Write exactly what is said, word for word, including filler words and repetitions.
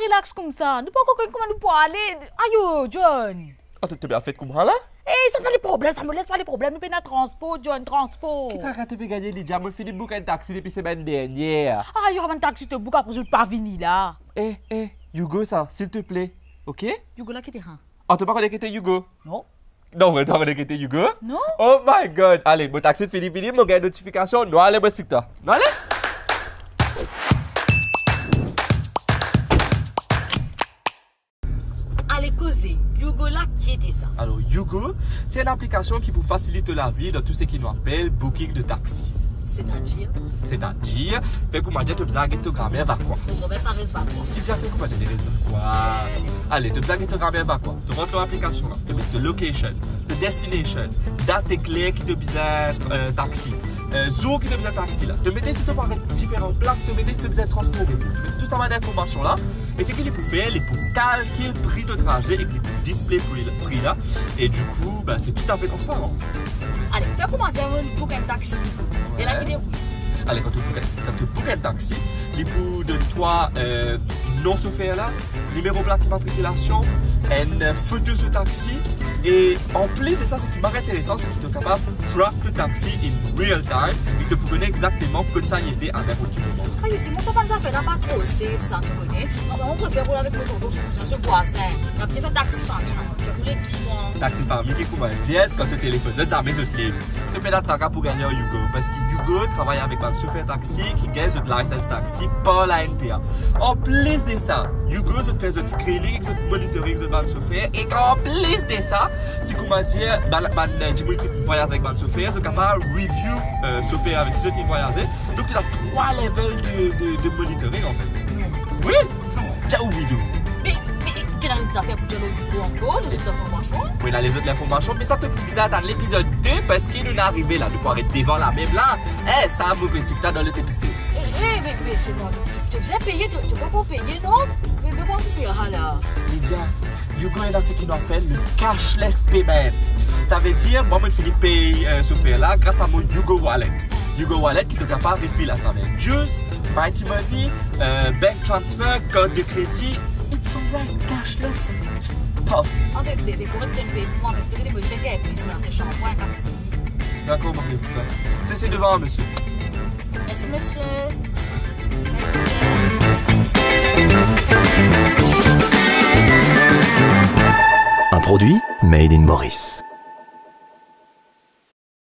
Relax koumsa. Nou pankor konn kouma nou pou ale. Ayo, John. Atann, to pe al fet kouma la? Ey, sa pa le problem, sa mo les pa le problem. Nou pena transpor, John, transpor. Ki traka to pe gagne, Lydia? Mo fini book enn taxi depi semenn dernier. Ayo, bann taxi to book, apre zot pa vini la. Eh, eh, Hugo sa, silteple. Ok? Hugo la ki te, hein? Ah, to pa kone ki te Hugo? Non. Non, vre, to pa kone ki te Hugo? Non. Oh my God. Ale, mo taxi fini, fini, mo gagn notifikasion. Nou ale, mo explik twa. Nou ale? Ale koze, Hugo la, ki ete sa? Alor, Hugo, se enn aplikasion ki pou fasilit to lavi dan tou seki nou apel booking de taxi. Setadir? Setadir, fer koumadir to bizin al get to gramer vakwa. To gramer pa res vakwa. Li ti fer koumadir li res vakwa. Ale, to bizin al get to gramer vakwa. To rant lor aplikasion la, to met to location, to destination, dat ek ler ki to bizin, eh, taxi, eh, zour ki to bizin taxi la. To mete si to pou aret diferan plas, to mete si to bizin transpor. To met tou sa bann informasion la. E seki li pou fer, li pou kalkil pri to traze ek li pou display pri, pri la. E dikou, ben, se toutafe transparan. Ale, fer koumadir mo book enn taxi. E la, ki deroul? Ale, kan to book enn, kan to book enn taxi, li pou donn twa, eh, nom sofer la, nimero plak imatrikilasion, enn, eh, foto so taxi, e anplis de sa, seki mari interesan, se ki to kapav track to taxi in real time, e to pou kone exakteman kot sa li ete a ninport ki moman. Ayo, si mo sa bann zafer la pa tro safe sa, to kone. Non, mo prefer roul avek mo tonton, so, so vwazin. Li ti fer taxi fami, non? Ti roule ki mwa? Taxi fami ki koumadir, kan to telefonn zot, zame zot lib. To pena traka pou gagne ar Hugo, parski Hugo travay avek bann sofer taxi ki gagn zot license taxi par la N T A. Anplis de sa, Hugo zot fer zot screening, zot monitoring, zot bann sofer, e anplis de sa, si koumadir, bann, bann, eh, dimoun ki vwayaze avek bann sofer, zot kapav review, eh, sofer avek ki zot inn vwayaze. Donk, to ena trwa level de, de, de monitoring, anfet. Wi! Ti wi, do. Me, me, ki ena lezot zafer pou dir lor Hugo ankor, lezot linformasion? Wi, ena lezot linformasion, me sa to bizin atann lepizod de, parski nou inn arive la, nou pou aret devan la mem la. Eh, sa, mo pe explik twa dan lot epizod. Eh, eh, me, me, se mwa, to, to bizin peye, to, to pankor peye, non? Me, me, kouma pou fer la? Lydia, Hugo ena seki nou apel le cashless payment. Savedir, mwa, mo fini pey, eh, sofer la gras a mo Hugo Wallet. Hugo Wallet ki to kapav refill atraver Juice, Mighty Money, eh, bank transfer, kart de kredi. It's alright, cashless. Puff. Ah, be, be, be, korek, to pey mwa, me si to gete mo chek, eh, plis, mwa, se shanpwin, kas. Dakor, mo pe ekouter. Se, se devan, misie. Mersi, misie. Un produit made in Maurice.